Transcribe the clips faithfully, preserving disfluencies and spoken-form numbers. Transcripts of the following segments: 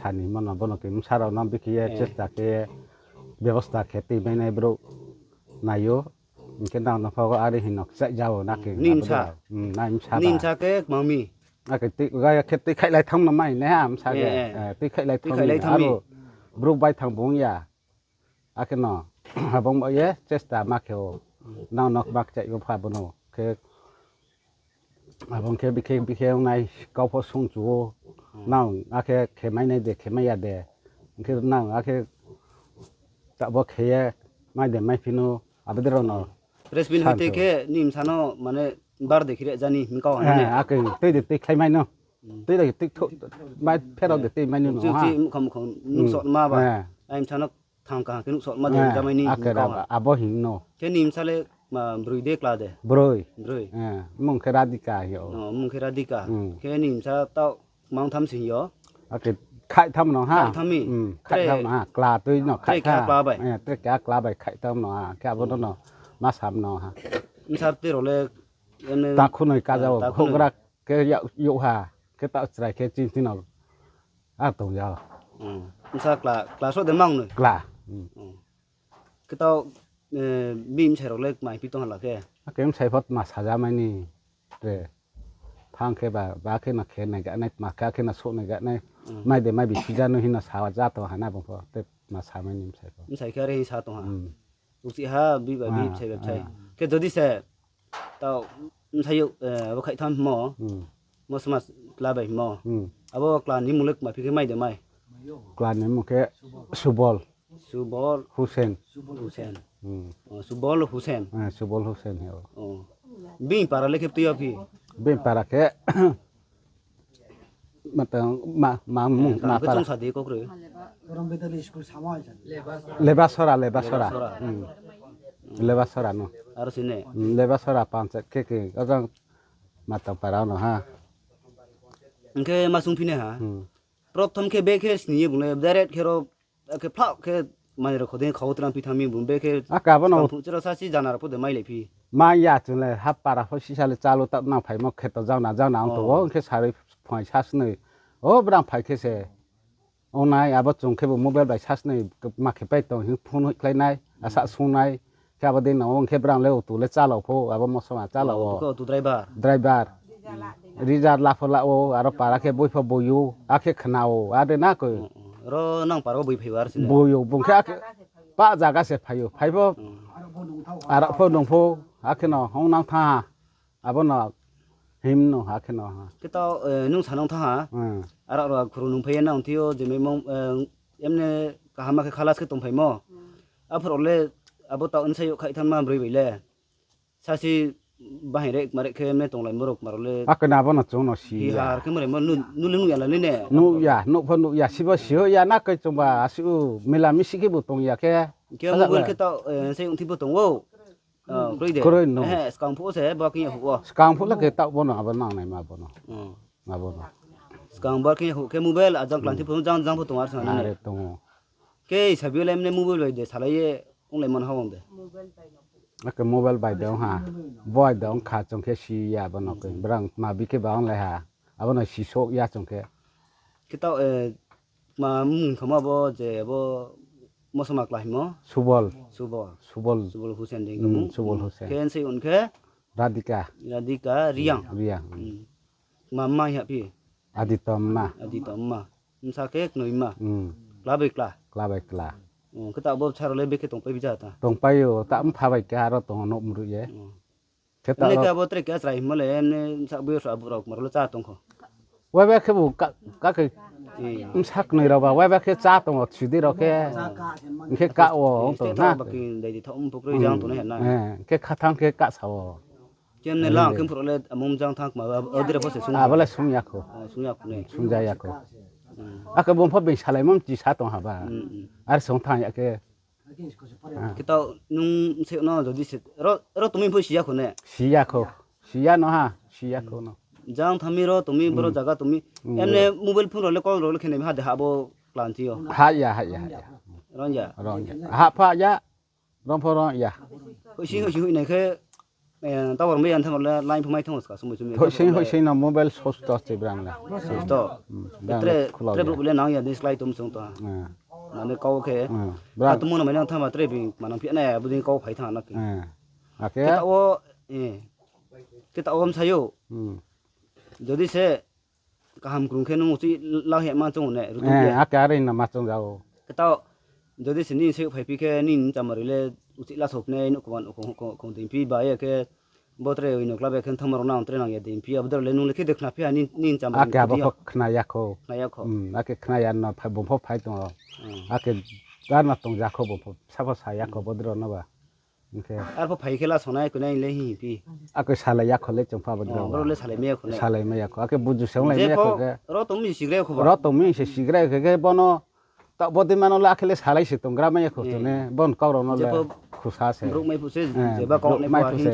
Ani mano bono khe bsa rao no bikhe ye chesta khe ye bebosta khe tui mai nai brouh nai ou. Hing khe nang no pho are hing no kchaih ja o na khe. Nai bsa khe kmang mi. Akhe tui khaih lai thanng no mai nai ha bsa khe. Tui khaih lai thanng mi. Aro brouh baithang bung ya. Akhe no, abo ong ba ye chesta ma khe o. Nang no kma kchaih yo pha bono khe. Abo ong khe bikhe bikhe ong nai kau pho sungchu ou. Nang akhe khe mai nai de, khe mai ya de. Hing khe nang akhe tabo khe ye mai de maiphi nou, abo dei rao no. Press meet hoite khe ni bsa no mane bar de khe ri jani hing kau ha. Akhe tui de tui khlai mai no. Tui de tui, mai pherao de tui mai no. Nuhsao ma ba. Ai bsa no thang kaham khe nuhsao ma de jamai ni kau ha. Abo hing no. Khe ni bsa le broi de kla de? Broi. Mung khe Radhika hing yo. Mung khe Radhika. Khe ni bsa taoh mang tham sing yo. Akhe khaih tham no ha. Khaih tham no ha. Kla tui no khaih tham. Tre keha kla bai khaih tham no ha. Khe abo no no ma sam no ha. Bsa tui rao le takhunoi ka ja o, houhgra khe youh ha, khe taoh chrai khe chini tino. A tong ja o. Bsa kla, kla sroh de mang noi? Kla. Khe taoh, bini bsai rao le kmai phi tong ha la khe? Akhe bsai pho tma saja mai ni. Tre. Thang khe ba, ba khe no khe nai ga nai, tma khe akhe no souh nai ga nai. Mai de mai bi phi ja no hing no sa ja tong ha na bung pho. Tre tma sa mai ni bsai pho. Bsai khe are hing sa tong ha. Uchih ha, bi ba bi, bsai ba bsai. Khe jodi se, taoh, bsai yo, abo khaih tham hingmo, mo sma kla bai hingmo. Abo kla ni mung le kma phi khe mai de mai? Kla ni mung khe Subol. Subol Hussein. Hussein. Subol Hussein. Subol Hussein hing ou. Bini para le khe tui yo phi? Bini para khe ma tang, ma, ma mung, ma para. Lebasora, Lebasora. Lebasora no. Lebasora panchayat khe khe, ojang ma tang para no ha. Hing khe ma sungphi nai ha. Prothom khe bekhe sni ye bung le direct khe ro, khe phlak khe manoi rao kho dei khau tram phi thanng mi bung bekhe. Abo no phuh chiro sasi jana rao pho de mailai phi. Ma ya chung le ha para pho sisa le chalo taoh nang phaimo khe to jang na jang na ong tong ou, hing khe sarui phai sasnoi. O brang phai khe se. Ong nai, abo chung khebu mobile bai sasnoi ma khe pai tong hing phone hoihkhlai nai, asa sung nai. Khe abo dei no ong khe brang le auto le chalao pho, abo mosoma chalao o. Driver. Reserve la pho la ou, aro para khe boi pho boi ou, akhe khna ou, ade na koi. Ro nang para wo boi phai ou ar se. Boi ou, bung khe akhe pa zaga se phai ou, phai pho. Aro pho nung pho, akhe no ong nang thanng ha. Abo no him no ha khe no ha. Khe taoh, nung sa nang thanng ha. Aro ro khuru nung phai ye nang thi yo je maimo, emne kaham khe khalas khe tongphaimo. Aphuru le abo taoh bsai yo khaih thanngma broi bai le. Sasi bahai re kma re khe emne tonglai moro kma rao le. Akhe na abo no chung no si ya. Khe mare mo nu le nuh ya la le ne. Nuh ya, nuh pho nuh ya, sibo si ya na koi chungba asuh mela misi khebu tong ya khe. Khe mobile khe taoh, bsai ong thi pho tong ou. Kroi de. Kroi no. Skang phuh se bo khe ya huh wo. Skang phuh le khe taoh bo no abo nang naima bo no. Abo no. Skang bo khe ya huh khe mobile ajang klang thi pho jang jang pho tong ar sa na. Are tong ou. Khe sabi le emne mobile bai de salai ye onglai man ha ong de. Akhe mobile bai de ong ha. Bo ai de ong kha chung khe si ya bo no khe. Brang ma bi khe ba onglai ha. Abo no si souh ya chung khe. Khe taoh, ma mung khamo abo je abo mosoma kla hingmo? Subol. Subol. Subol Hussein de. Subol Hussein. Khe bsai ong khe? Radhika. Radhika Reang. Reang. Ma mma hing ya phi? Aditom mma. Aditom mma. Bsa khe knoi mma. Kla bai kla. Kla bai kla. Khe taoh bo bsa rao le bekhe tongpai phi ja ta? Tongpai ou, ta mpha bai khe aro tong ou nouh mruh ye. Khe taoh khe abo tre khe achrai hingmo le, emne bsa boi so abo rao kma rao le chá tong kho. Waiba khebu ka, ka khe, bsa knoi rao ba, waiba khe chá tong ou, sidi rao khe, hing khe ka wo, ong tong na. Ba khe dai di thaoh, mphuh kroi jang tongnai ha na. Khe khathang khe kasa wo. Kemne lang khe mphuh rao le amung jang thanng kma, abo dei rao pho se sung. Abo le sung ya khou. Sung ya khou ne. Sung ja ya khou. Akhe bung pho being salaimo mchi sa tong ha ba. Are sung thanng ya khe. Khe taoh nung bsai no jodi se, ro, ro tongmi pho si ya khou ne? Si ya khou. Si ya no ha, si ya khou no. Jang thanng mi ro tongmi, boro zaga tongmi. Emne mobile phone rao le call rao le khe nai ha de ha bo klanthi yo. Ha ya, ha ya, ha ya. Rong ya. Rong ya. Ha pha ya. Rong pho rong ya. Hoih si, hoih si, hoih nai khe. Tower mai ya thanng le line pho mai thanng ska sumoi sumoi. Hoihsing hoihsing no mobile switch off se brang le. Switch off. Tre brouh le nang ya di slái tom sung to ha. Mane kau khe. Kha tumo no mai nang thanng ba tre bini manang phi nai abo dei kau phai thanng na khe. Khe taoh wo, khe taoh wo bsayouh. Jodi se kaham krung khe nung uchih la hema choung ne, rutu ye. Ake are no ma choung ja ou. Khe taoh, jodi se nini sayouh phaiphi khe nini chamari le uchih la sopnai, nouhkhong, khong deingphi ba ye khe, bo tre oino kla bai khe thanngma rao nang tre nang ya deingphi, abo dei rao le nung le khe de khnaphi ha nini chamari. Ake abo pho khna ya khou. Khna ya khou. Ake khna ya no, bung pho phai tong ou. Ake dar no tong ja khou, bung pho sa pho sa ya khou, bo dei rao no ba. Arpho phai khe la sonai koi nai le hing phi. Ake salai ya khou le chung pha bo dei rao le salai mai ya khou. Salai mai ya khou. Ake buju se onglai mai ya khou khe. Ro tong mi se sigra kho ba. Ro tong mi se sigra khe khe bono taoh bo dei mano le akhe le salai se tonggra mai ya khou tong ne. Bon kau rao no le khusa se. Brouh mai phuh se, jeba kau nai phuh se.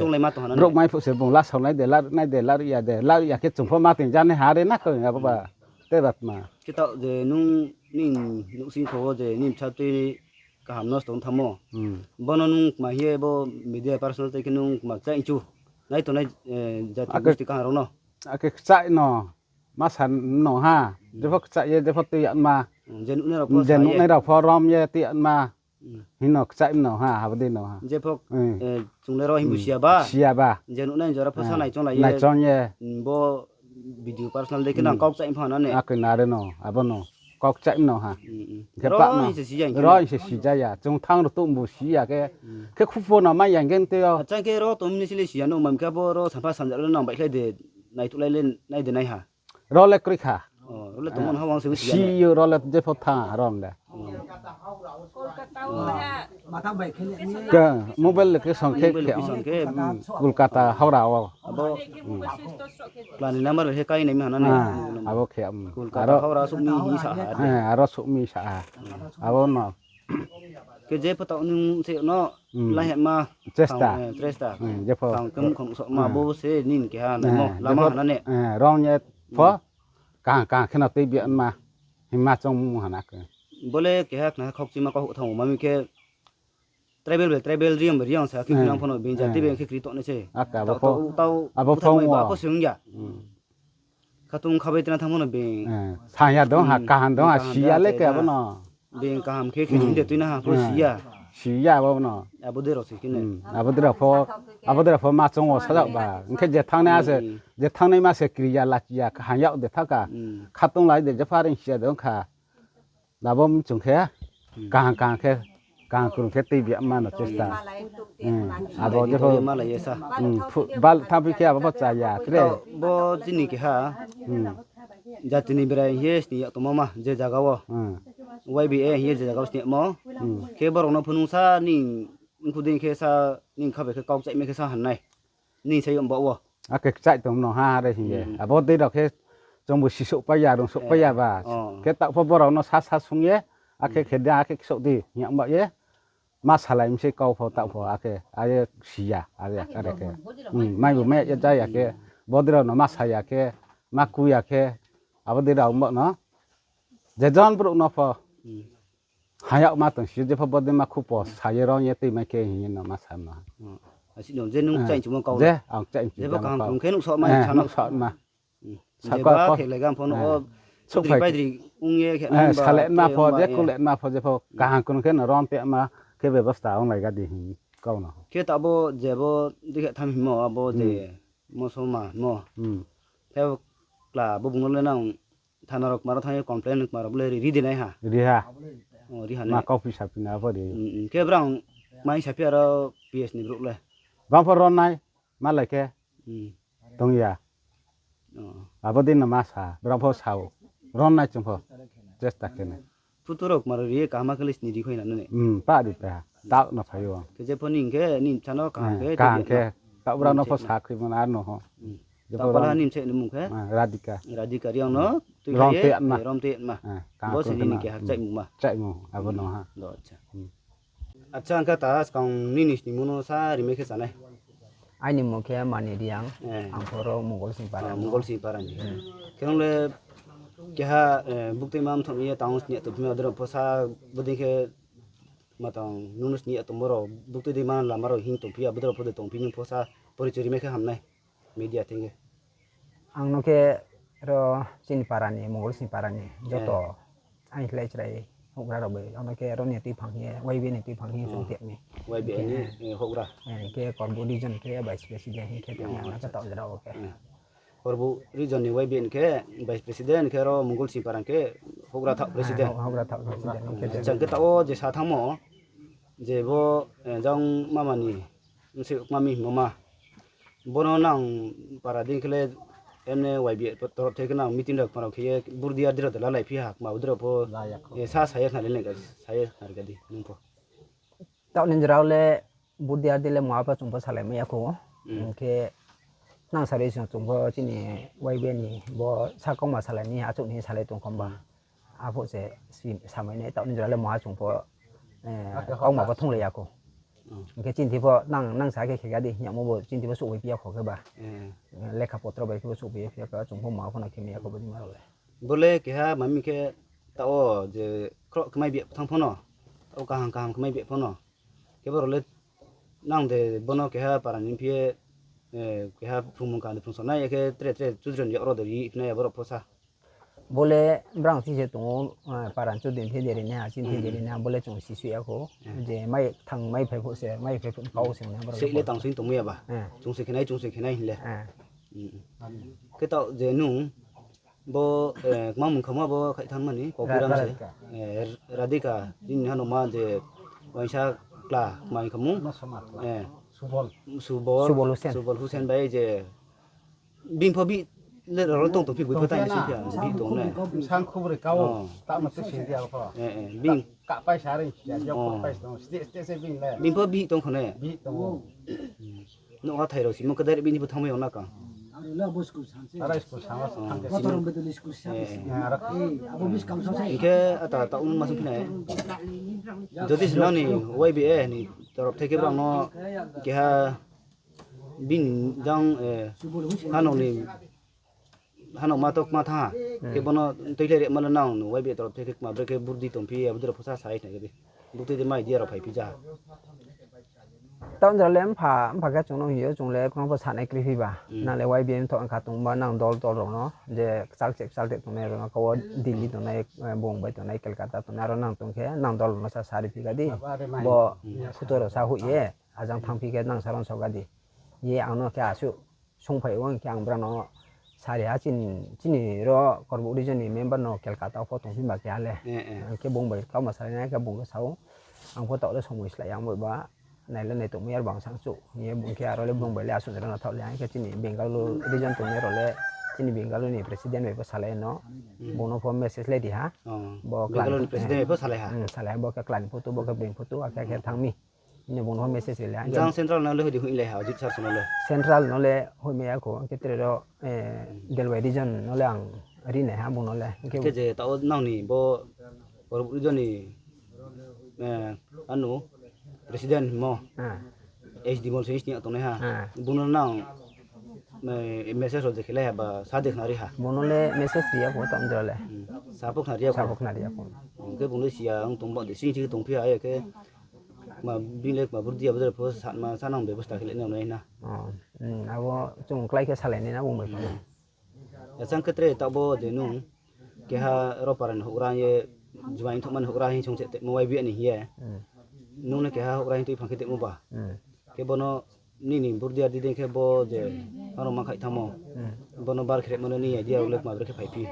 Brouh mai phuh se bung la sonai de, la nai de, la ya de, la ya khe chung pho ma ting ja nai ha re na kau abo ba. Te batma. Khe taoh je nung nini nouhsing kho wo je nini bsa tui kaham nosto ong thanngmo. Bono nung kma hing ye bo media personal tei khe nung kma kchaih chu. Nai tongnai jati gusti kaham rao no. Ake kchaih no. Ma sa no ha. Jepho kchaih ye, jepho tui ya ma. Je nuhnai rao pho rom ye tui ya ma. Hing no kchaih no ha, abo dei no ha. Jepho, chung le ro himbu si ya ba. Si ya ba. Je nuhnai jora pho sa naichong lai ye. Naichong ye. Bo video personal dei khe nang kau kchaih pha na ne. Ake nare no, abo no. Kau kchaih no ha. Khe ro pa no hing se si ya, ro hing se si ja ya. Chung thanng ro tuh bu si ya khe. Khe khupho no mai ya hing khe tei yo. Acha khe ro tong ni si le si ya no, mam khe abo ro sampha sanjak le nang baihkhlai de, naithuhlai le nai de nai ha. Ro le kroi kha. Si yo ro le jepho thanng rom le. Mobile location khe khe. Kolkata, Howrah wo. Abo kla ni number khe kai nai ma na ne. Abo khe. Kolkata, Howrah souh mi hing sa ha. Aro souh mi sa ha. Abo no. Khe jepho taoh nung se no la hema. Chesta. Chesta. Jepho. Tang khe muhkhang souhma bo se nini keha naimo lama ha na ne. Rong ye pho. Kaham kaham khe no tei biama. Hima choung mung ha na khe. Bo le keha khna khaukchima kau thanng o mami khe tribal bai tribal, Reang bai Reang sa khe kri nang pho no bini jati bai khe kri tong nai se. Abo pho abo pho swung ya. Khatung khabai tena thanng pho no bini. Sa ya dong ha, kaham dong ha, si ya le khe abo no. Bini kaham khe khe hing de tuinang ha pho si ya. Si ya abo no. Abo dei rao se khe ne. Abo dei rao pho, abo dei rao pho ma choung o sajak ba. Hing khe je thanngnai se, je thanngnaima se kri ya, lachi ya, kaham yag de tha kha. Khatung lai de jepho are si ya de ong kha. Abo mchung khe, kaham kaham khe, kaham krung khe tei biama no chesta. Abo jepho, bal thanngphi khe abo pho cha ya, tre. Bo chini keha, jati ni berai hing ye sni yag tongmo ma, je zaga wo. Y B A hing ye je zaga wo sni yagmo. Khe borao no phunung sa ni, mkhu dei khe sa, ni kha bai khe kau kchaih mai khe sa han nai. Ni sa yag baoh wo. Ake kchaih tong no ha re hing ye. Abo dei rao khe chung bu sisouhpai ya, rungsouhpai ya ba. Khe taoh pho borao no sa sa sung ye, akhe khe da, akhe ksouh di hing yag ba ye. Ma salai mi se kau pho taoh pho, akhe, aye si ya, are, are khe. Mai bu mai ya ja ya khe, bo dei rao no ma sa ya khe, ma ku ya khe, abo dei rao bo no. Je jon brouh no pho. Ha yag ma tong si, jepho bo dei ma khu pho sa ye rong ye tui mai khe hing ye no ma sa ma. Asi no, je nung kchaih chungmo kau je, ang kchaih chungmo kau. Jepho kaham krung khe nuhsao ma, nuhsao ma. Jeba khe laiga pho no, o, souhphai paidri ong ye khe, salema pho, je kuletma pho, jepho kaham krung khe no rong te ma, khe bebosta ong laiga di hing kau no. Khe taoh bo jebo dei khe tham hingmo, abo je, mosoma mo. Khe kla bo bung no le nang thana rao kma rao thanng ye complain kma rao bo le ri, ri de nai ha. Ri ha. Ma kauphi saphi na pho ri. Khe brang mai saphi aro P S ni brouh le. Bang pho ron nai, malai khe. Tong ya. Abo dei no ma sa, brang pho sa ou. Ron nai chung pho. Chesta khe nai. Phutu rao kma rao ri ye kaham khe le sni ri khoi na ne. Pa ri pa. Taoh no phai ou. Khe jepho ni hing khe, ni bsa no kaham khe, kaham khe. Taoh brang no pho sa khrimo na no ho. Jepho bala ni bsa ni mung khe? Radhika. Radhika Reang no, tui khe ye, Rom Teima. Bo se nini keha kchaihmung ma. Kchaihmung, abo no ha. Acha, ang khe ta skang nini snimung no sa rimai khe chanai. Aini mung khe Mani Reang, ang pho ro Mongol Singpara ni. Mongol Singpara ni. Khe nung le keha, buktui ma mthom ye tang sni ya tongphi ma, abo dei rao pho sa, bodei khe ma tang nung no sni ya tongmo rao, buktui dei ma lama rao hing tongphi, abo dei rao pho de tongphi nung pho sa, porichoi rimai khe hamnai, media thing khe. Ang no khe ro chini para ni, Mongol sing para ni, joto ang khlai chrai houhgra rao bai. Ang no khe ro ni tuiphang hing ye, Y B A ni tuiphang hing ye chung tep mi. Y B A ni, eh, houhgra. Eh, khe Korbu region khe vice president hing khe tep mi, ang no khe taoh jora wo khe. Korbu region ni Y B A ni khe vice president, khe ro Mongol sing para khe houhgra thaoh president. Houhgra thaoh president hing khe tep mi. Chang khe taoh wo je sa thanngmo, je bo, eh, jang mama ni, bsi kma mi hingmo ma. Bono nang para dei khe le, emne Y B A torof thai khe nang meeting rao kma rao khe ye, burdi ardi rao de lalai phi ha, kma burdi rao pho, eh, sa sa ye khna le nai ka, sa ye khna ri ka di, nung pho. Taoh ni jora le, burdi ardi le ma pho chung pho salai mai ya kho. Hing khe, nang sari sing chung pho chini Y B A ni bo sa kauma salai ni, achouh ni salai tong khomba. Aphuh se si-, samai nai, taoh ni jora le maha chung pho, eh, kauma pho thunglai ya kho. Hing khe chini pho nang, nang sa khe khe ga di, hing yamo bo chini pho souhphai phi ya kho khe ba. Lekha potro bai khe bo souhphai ya phi ya kho, chung pho maha pho no khe mai ya kho bo ni ma rao le. Bo le keha mami khe taoh wo je khroh khe mai bi thanng pho no, taoh kaham kaham khe mai bi pho no. Khe bo rao le nang de bono keha para ni phi ye, eh, keha phrungmung kaham de phrungsonai, ya khe tre tre chudron yak rao de ri phinai ya bo rao pho sa. Bo le brang si se tong ou, eh, para ni chudron phi de ri nai ha, chini phi de ri nai ha, bo le chung si suh ya kho. Je mai thang mai phai phuh se, mai phai phuh kau se ong nai bo rao le tang sing tongmai ya ba. Chung se khe nai, chung se khe nai hing le. Khe taoh je nung bo, eh, kma mung khamo bo khaih thanng mani, Kaupui Ram se. Radhika. Eh, Radhika, nini hanoma je uaingsa kla, kma hing khamung? Eh, Subol. Subol Hussain. Subol Hussain bai je bini pho bihih le rao tong tong phi, boi pho tang sing phi, bihih tong ne. Sang khubroi kau, tamo te sing dia pho. Eh, eh, bini pho bihih tong kho ne. Nouh ha thai rao simo khe direct bini pho thanngmai yong na kang. Hing khe ata taoh ong ma sung phi nai. Jodi se nang ni Y B A ni torof thai khe brang no keha bini jang, eh, hanao ni, hanao ma to kma thanng ha. Khe bono tuikhlai rema le nang no Y B A torof thai khe kma bre khe burdi tong phi, abo dei rao pho sa sa ye khna khe di. Buktui de mai dia rao phai phi ja. Taoh jora le mpha, mpha khe chung no hing yo, chung le kma pho sanai kri phi ba. Nang le Y B A mthoh ongkha tongba nang dol dol rao no, je kchal che kchal te tongnai rao no, kau wo Delhi tongnai, eh, Bombay tongnai, Kolkata tongnai, aro nang tong khe nang dol rao no sa sari phi ga di. Bo photo rao sa hoih ye, ajang thanng phi khe nang sa ron sa ga di. Ye ang no khe asuh sungphai ou, hing khe ang brao no sari ha, chini, chini ro Korbu region ni member no Kolkata pho tong phi ba keha le. Hing khe bung bai kauma salai nai khe bung khe sa ou, ang pho taoh le somoi slái ya, ang bai ba nai le nai tongmai ya, bang sang chouh hing ye bung khe aro le bung bai le asuh jora no thaoh le, hing khe chini Bengaluru region tongnai rao le, chini Bengaluru ni president bai pho salai no, bung no pho message le ri ha. Bo Bengaluru ni president bai pho salai ha? Salai ha, bo khe kla ni photo, bo khe bini photo, akhe khe thanng mi. Hing ye bung no message ri le ha. Jang central no le hoih di hoih le ha, Ajit sir no le? Central no le hoihmai ya kho, hing khe tre ro, eh, Delwai region no le ang ri nai ha bung no le. Hing khe je taoh nang ni bo Korbu region ni, eh, ano president mo, H D Mol sing sini tongnai ha. Bung no nang, eh, message rao je khe le ha ba sa de khna ri ha? Bung no le message ri ya kho taoh jora le. Sa pho khna ri ya kho? Sa pho khna ri ya kho. Hing khe bung le si ya ong tong ba de sing sing tong phi ha, ya khe kma bini le kma burdi abo dei pho sa ma, sa nang bebosta khe le nai nai na. Abo chung klái khe salai nai na bung bai pho. Achang khe tre taoh bo je nung keha ro para ni houhgra ye, juaing thouhma ni houhgra hing song se tepmo Y B A ni hing ye. Nung no keha houhgra hing tuiphang khe tepmo ba. Khe bono nini burdi ardi dei khe bo je ano ma khaih thanngmo, bono bar khe remo no ni idea wo le kma bre khe phai phi?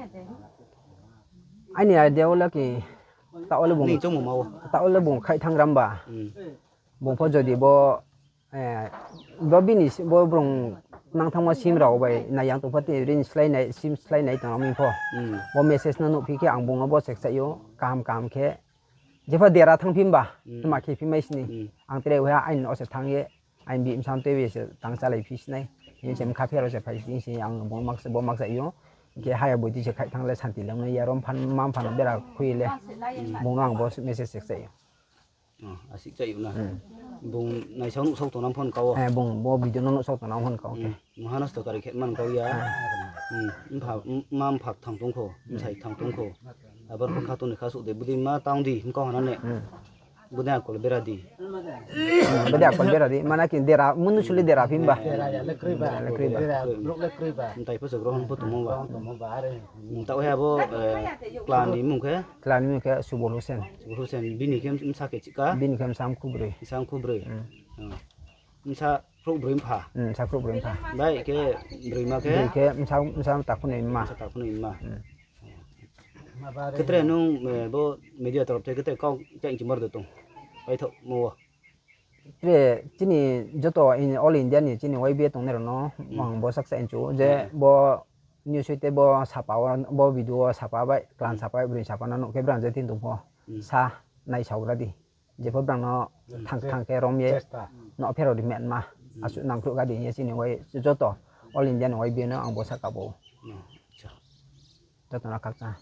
Aini idea wo le ki, taoh wo le bung, nini choungmo ma wo, taoh wo le bung khaih thanng ram ba. Bung pho jodi bo, eh, bo bini si-, bo brung nang thanngmo sim rao bai nai yang tong pho, tini rin slái nai, sim slái nai tong mi pho. Bo message no nuhphi khe ang bung no bo se kchaih ou, kaham kaham khe. Jepho dera thanng phi mba, tma khe phi mai sini. Ang tre uha aini no se thanng ye, aini bihih bsa tei bi se tang chálai phi sinai. Hing se mkha pherao se phai sini, ang bung no bo ma kchaih ou. Hing khe haya boiti se khaih thanng le santi le ong nai ya, ro mpha, ma mpha no bera khui le. Bung no ang bo message se kchaih ou. Asi kchaih ou na. Bung naisao nuhsao tongnang pho kau wo. Bung bo video no nuhsao tongnang pho kau khe. Maha nosto kari khe man kau ya. Mpha, ma mpha kthang tong kho, bsai kthang tong kho. Abo pho kha tong ni kha suh de, budi ma tang di hing kau ha na ne. Bodei akol bera di. Bodei akol bera di. Mana khe dera, mnusu le dera phi himba. Dera le kroi ba. Mtai pho se grohon pho tongmo ba. Taoh he abo, kla ni mung khe? Kla ni mung khe Subol Hosen. Subol Hosen, bini khe bsa khe chika? Bini khe bsa mkhu broi. Bsa mkhu broi. Bsa khrouh broi mpha. Bsa khrouh broi mpha. Bai khe broima khe? Broi khe bsa, bsa takhu noi mma. Bsa takhu noi mma. Khe tre nung, bo media torop the khe tre kau chaih chimor de tong? Paithohmo wo. Tre chini joto all India ni chini Y B A tongnai rao no ang bo sakcha inchu je bo news hoite bo sapa wo, bo video wo sapa bai, klan sapa bai, broi sapa no nuh khe brang je tin tong pho sa naisaogra di. Jepho brang no thang thang khe rom ye no pherao ri metma. Asuh nangkhruh ga di hing ye chini joto all India ni Y B A no ang bo saka bo. Joto no khakchang.